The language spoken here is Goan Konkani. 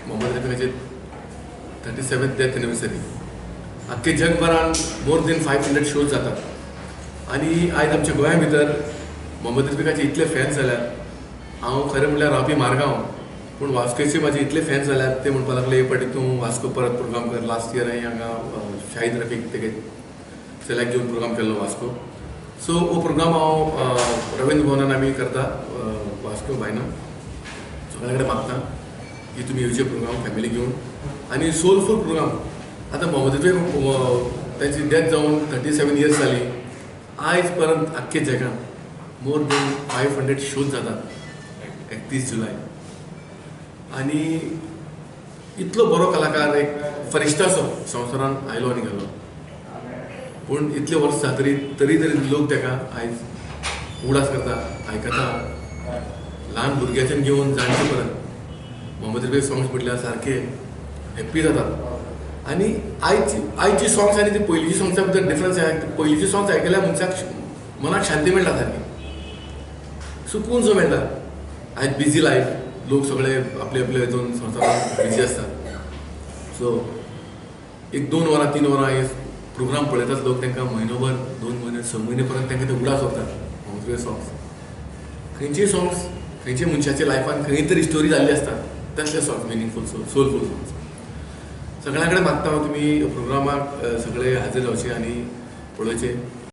Mohammad रफीकाचे 37th death anniversary. आख्खे जगभरान मोर देन 500 शोज जातात आनी आयज आमच्या गोंया भितर मोहम्मद रफीकाचे इतले फॅन्स जाल्यात. हांव खरें म्हणल्यार रावपी मारगांव, पूण वास्कोचे म्हाजे इतले फॅन्स जाल्यात ते म्हणपाक लागले एक फावटी तूं वास्को परत प्रोग्राम कर. लास्ट इयर हांवें हांगा शाहीद रफीक तेगे चल्याक घेवन प्रोग्राम केल्लो वास्को. सो हो प्रोग्राम हांव रवींद्र भवनान आमी करता वास्को बायना. सगळ्या कडेन मागता की तुमी येवचे प्रोग्राम फॅमिली घेवन आनी सोलफूल प्रोग्राम. आतां मोहम्मद रफीक तांची डेथ जावन 37 इयर्स जाली, आयज परंत आख्खे जगान मोर देन 500 शोज जातात 31 जुलय. आनी इतलो बरो कलाकार, एक फरिश्तासो संवसारान आयलो आनी गेलो, पूण इतले वर्स जातरी तरी तरी लोक ताका आयज उगडास करता, आयकता. ल्हान भुरग्याच्यान घेवन जाणटे पर्यंत मोहम्मद रफी सॉंग्स म्हटल्यार सारके हॅप्पी जातात. आनी आयची सॉंग्स आनी ती पयलींची सॉंग्सा भितर डिफरन्स आहा. पयलींची सॉंग्स आयकल्यार मनशाक मनाक शांती मेळटा, सारकी सुकून सो मेळटा. आयज बिजी लायफ, लोक सगळे आपले आपले हितून संवसारान बिजी आसतात. सो एक 2 वरां 3 वरां हे प्रोग्राम पळयतात लोक, तांकां म्हयनोभर 2 म्हयने 6 म्हयने पर्यंत तांकां ते उगडास उरतात मोहम्मद रफी सॉंग्स. खंयचीय सॉंग्स खंयचे मनशाच्या लायफान खंय तरी स्टोरी जाल्ली आसता, तसले सॉंग्स मिनींगफूल सोलफूल सॉंग्स. सगळ्यां कडेन मागता हांव तुमी प्रोग्रामाक सगळे हाजीर रावचे आनी पळोवचे.